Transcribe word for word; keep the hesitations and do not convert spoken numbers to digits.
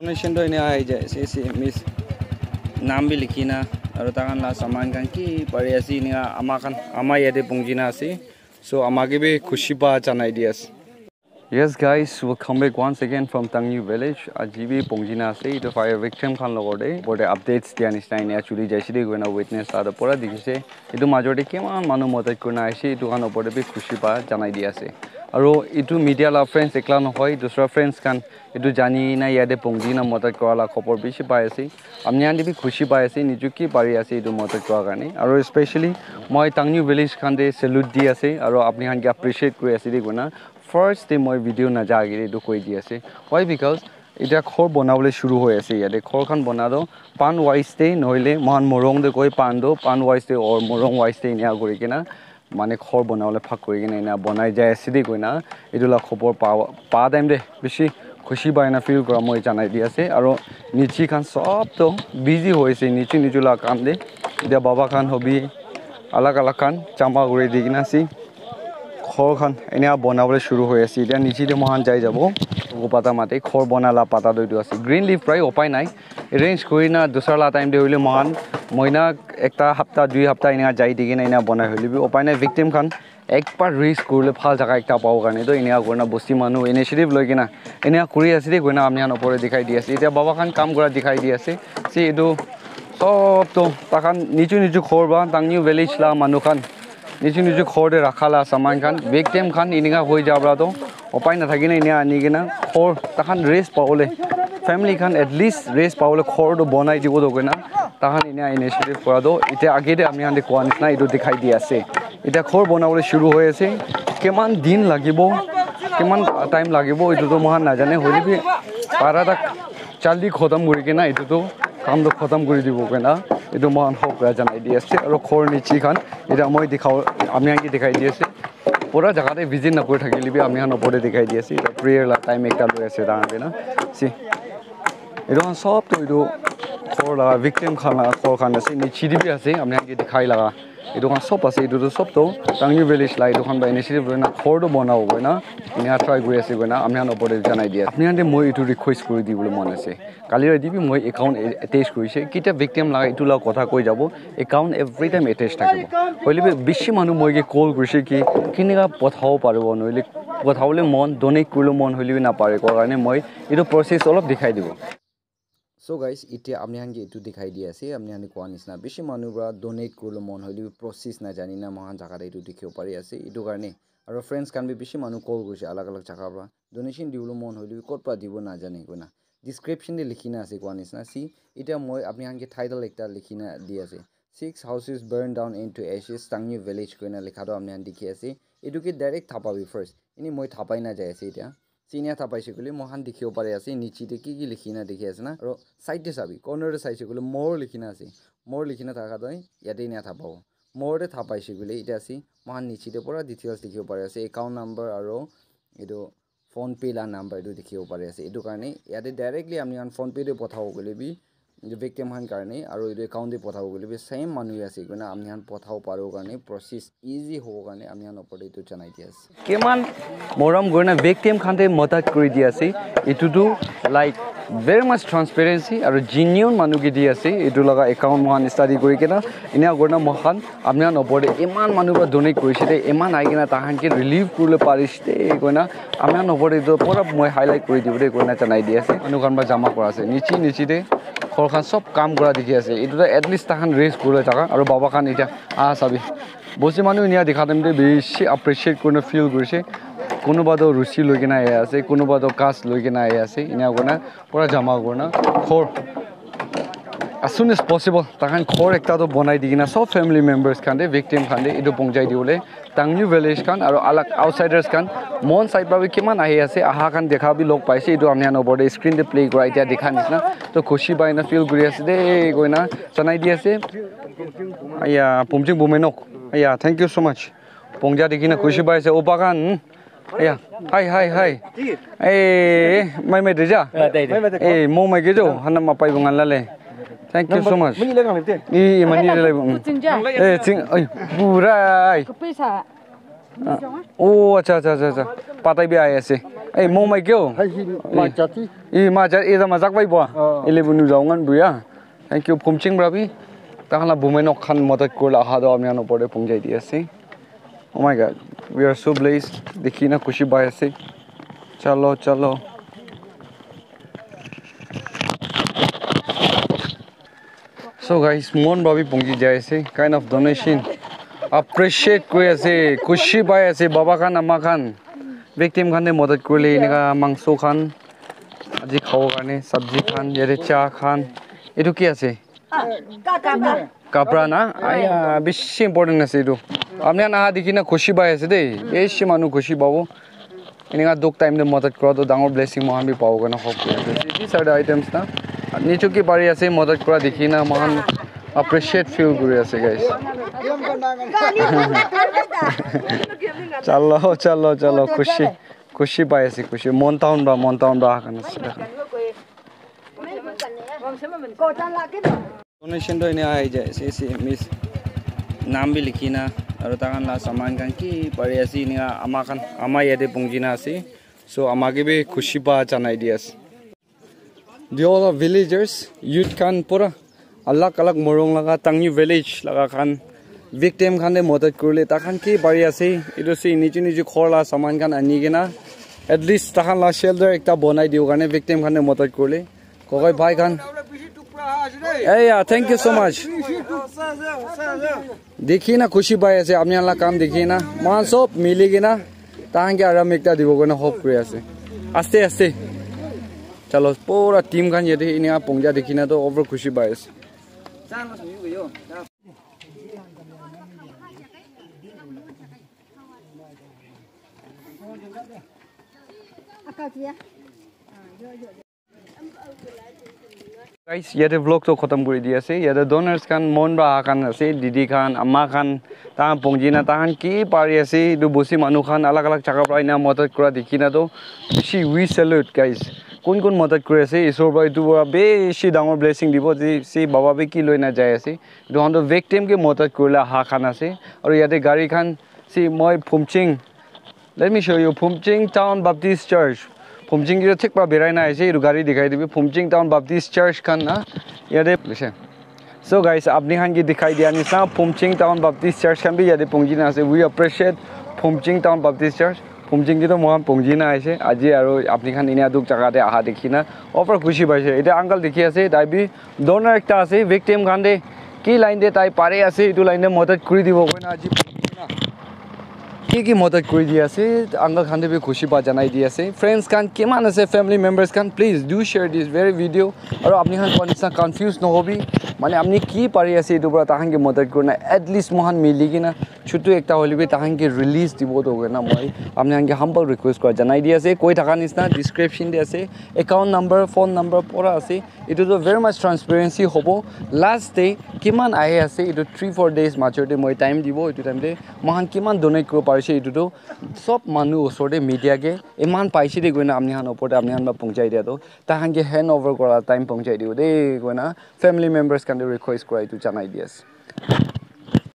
Donation to enia ahi jai ase, ase, miss. Naam bi likhi na, aru taikhan la saman khan ki pari ase, enia ama khan, ama yate pongji na ase. So, ama ke bi khushi pa janai di ase. Yes, guys, welcome back once again from Tangyu village. Aji bi pongji na ase, itu fire victim khan logor te, updates dia nishina enia chuli jaise de koina witness la pura dikhi se. Itu major te kiman manu madad kurina aise, itu khan opor te bi khushi pa janai di ase. Aru itu media la friends ekla nohoi, dusra friends khan itu jani na yate pongji na madad kura la khobor bishi pai ase. Apni khan te bi khushi pai ase, niju ki pari ase itu madad kura karne. Aru especially moi Tangyu village khan te salute di ase, aru apni khan ke appreciate kuri ase de koina first te moi video naja age te itu koi di ase. Why? Because itya ghor bonabole shuru hoi ase yate. Ghor khan bona toh pan wise te nohoile moikhan morung te koi pan toh pan wise te or morung wise te enia kuri kena mane ghor bonabole bhag kuri kena enia bonai jai ase de koina itu la khobor pa, pa time te bishi khushi pai na feel kura moi janai di ase. Aro niche khan sob toh busy hoi ase niche niche la kam te. Itya baba khan hobi alak alak khan jama kuri di kena ase. Ghor khan enia bonabole shuru hoi ase. Itya niche te moikhan jai jabo. Etu pata mate ghor bona la pata toh etu ase. Green leaf para upai nai. Arrange kuri na dusra la time te hoile moikhan moina ekta hapta, dui hapta enia jai di kena enia bonai hoile bi upai nai. Victim khan ek bar rest kuribole bhal jaga ekta pabo karne toh enia kurina bosti manu initiative loi kena enia kuri ase de koina apni khan opor te dikhai di ase. Itya baba khan kam kura dikhai di ase. Se etu sob toh takhan niju niju ghor para Tangyu village la manu khan niju niju ghor te rakha la saman khan, victim khan enika hoi ja para toh upai nathaki na enia ani kena ghor takhan rest pabole, family khan at least rest pabole ghor toh bonai dibo toh koina takhan enia initiative kura toh itya age te apni khan te koa nishina etu dikhai di ase. Itya ghor bonabole shuru hoi ase, kiman din lagibo, kiman time lagibo etu toh moikhan najane, hoile bi para tak jaldi khotom kuri kena etu toh kam toh khotom kuri dibo koina etu moikhan hope para janai di ase. Aro ghor niche khan itya moi dikhabo, apni khan ke dikhai di ase, pura jaga te visit nakuri thakile bi apni khan opor te dikhai di ase. Itya prayer la time ekta loi ase tahan te na. Si etu khan sob toh etu ghor la victim khan la ghor khan ase, niche te bi ase, apni khan ke dikhai laga etu khan sob ase. Etu toh sob toh Tangyu village la etu khan para initiative loi na ghor toh bonabo koina enia try kuri ase koina apni khan opor te janai di ase. Apni khan te moi etu request kuri dibole mon ase, kali rati bi moi account a-, attach kurise. Kitia victim la etu la kotha koi jabo, account every time attach thakibo. Hoile bi bishi manu moi ke call kurise ki kinika pothabo paribo, nohoile pothabole mon, donate kuribole mon hoile bi napare koa karne moi etu process olop dikhai dibo. So guys, itia apni khan ke etu dikhai di ase, apni khan ke koa nishina bishi manu para donate kuribole mon hoile bi process najani na moikhan jaga te etu dikhibo pari ase. Etu karne aro friends khan bi bishi manu call kurise alag alag jaga para, donation dibole mon hoile bi kot para dibo najane koina. Description te likhi na ase koa nishina. Si, itia moi apni khan ke title ekta likhi na di ase, six houses burned down into ashes, Tangyu village koina likha toh apni khan dikhi ase. Etu ke direct thapabi first. Eni moi thapai na jai ase itia. Si enia thapaise koile moikhan dikhibo pari ase, niche te ki ki likhi na dikhi ase na. Aro side te sabi, corner te saise koile more likhi na ase. More likhi na thaka toh yate enia thapabo. More te thapaise koile itia ase, moikhan niche te pura details dikhibo pari ase, account number aro etu PhonePe la number etu dikhibo pari ase. Etu karne yate directly apni khan PhonePe te pothabo koile bi etu victim khan karne aro etu account te pothabo koile bi same manu he ase koina apni khan pothabo paribo karne process easy hobo karne apni khan opor te etu janai di ase. Kiman morom kurina victim khan te madad kuri di ase. Etu tu like very much transparency aro genuine manu ke di ase. Etu laga account moikhan study kuri kena enia kurina moikhan apni khan opor te iman manu para donate kurise de, iman ahi kena tahan ke relief kuribole parise de koina apni khan opor te etu pura moi highlight kuri dibo de koina janai di ase. Manu khan para jama kura ase, niche niche te ghor khan sob kam kura dikhi ase. Etu tu at least tahan rest kuribole jaga aro baba khan itia aha sabi. Bosti manu enia dikha time te bishi appreciate kurina feel kurise. Kunuba toh rusi loi kena ahi ase, kunuba toh ghas loi kena ahi ase. Enia kurina pura jama kurina ghor as soon as possible tahan ghor ekta toh bonai di kena sob family members khan te, victim khan te etu pohonchai dibole Tangyu village khan aro alag outsiders khan mon side para bi kiman ahi ase, aha khan dikha bi log paise. Etu apni khan opor te screen te play kura itia dikha nishina. Toh khushi pai na feel kuri ase de koina janai di ase. Aya, Pumching Bumenok. Aya, thank you so much. Pohoncha dikhi na khushi pai ase. Opa khan. Aya, hi, hi, hi. Eh, mai mai deja. Eh, mo mai ke jo, hana ma pai bungan lale. Thank you so much. Eh, mani le. Eh, ching, ai, pura ai. Oh, acha, acha, acha, acha. Patai bi ahi ase. Ei, mo mai kyo? Hai, hi, ma jati. I ma jati, ida ma jak bai bo. Oh. Ile bunu jaungan buya. Thank you, Phumching Rabi. Takhan la bumai nok khan madat kurila aha do ami ano pore pungjai di ase. Oh my God, we are so blessed. Dikhi na khushi pai ase. Chalo, chalo. So guys, mon bhabi pungji jai ase, kind of donation. Appreciate kuri ase, khushi pai ase, baba khan, ama khan. Victim khan te madat kurile enika mangso khan, aji khabo karne, sabji khan, yate cha khan. Etu ki ase? Kapra na? Aya, bishi important ase etu. Apni khan aha dikhi na khushi pai ase de. Bishi manu khushi pabo. Enika dukh time te madat kura toh dangor blessing moikhan bi pabo koina hope kuri ase. These are the items na. Nichu ki pari ase madat kura dikhi na moikhan appreciate feel kuri ase, guys. Chalo, chalo, chalo, khushi, khushi pai ase, khushi. Mon town ba, mon town ba, khan ase. Donation toh enia ahi jai ase, ase, miss. Naam bi likhi na, aru takhan la saman khan ki pari ase, enia ama khan, ama yate pungji na ase. So, ama ke bi khushi pa janai di ase. The all of villagers, youth khan pura alag alag morung laga, Tangyu village laga khan, victim khan te madat kurile, takhan ki pari ase, etu se niju niju ghor la saman khan ani kena, at least takhan la shelter ekta bonai dibo karne victim khan te madat kurile. Kokai bhai khan. Hey, yeah, thank you so much. Dikhi na khushi pai ase, apni khan la kam dikhi na. Moikhan sob mili kena, takhan ke aram ekta dibo koina hope kuri ase. Aste, aste. Chalo, pura team khan yate enia pungja dikhi na toh over khushi pai ase. Guys, yate vlog toh khatam kuri di ase. Yate donors khan mon pra aha khan ase, didi khan, ama khan, tahan pongji na, tahan ki pari ase, etu bosti manu khan alag alag jaga pra ena madad kura dikhi na toh bishi we salute, guys. Kun kun madad kuri ase, Isor pra etu pra bishi dangor blessing dibo, si, si baba bi ki loi na jai ase. Etu khan toh victim ke madad kurila aha khan ase. Aru yate gari khan, si moi Phumching, let me show you, Phumching Town Baptist Church. Phumching ke thik pra berai na ase, etu gari dikhai dibi. Phumching Town Baptist Church khan na, yate ase. So guys, apni khan ke dikhai dia nisna, Phumching Town Baptist Church khan bi yate pongji na ase. We appreciate Phumching Town Baptist Church. Phumching ke toh moikhan pongji na ase. Aji aru apni khan enia duk jaga te aha dikhi na, over khushi paise. Eta uncle dikhi ase, tai bi donor ekta ase, victim khan te ki line te tai pare ase, etu line te madad kuri dibo koina aji ki ki madad kuri di ase, uncle khan te bi khushi pa janai di ase. Friends khan kiman ase, family members khan, please do share this very video. Aru apni khan koa nisna confuse nohobi, mane apni ki pari ase etu pra tahan ke madad kurina, at least moikhan mili kena chutu ekta hoile bi tahan ke release dibo toh koina moi apni khan ke humble request kura janai di ase. Koi thaka nisna description te ase, account number, phone number pura ase. Etu toh very much transparency hobo. Last day kiman ahi ase, etu three four days major te moi time dibo. Etu time te moikhan kiman donate kuribo parise, etu toh sob manu osor te media ke iman paise de koina apni khan opor te apni khan pra pongchai dia toh tahan ke hand over kura time pongchai dibo de koina family members khan te request kura etu janai di ase.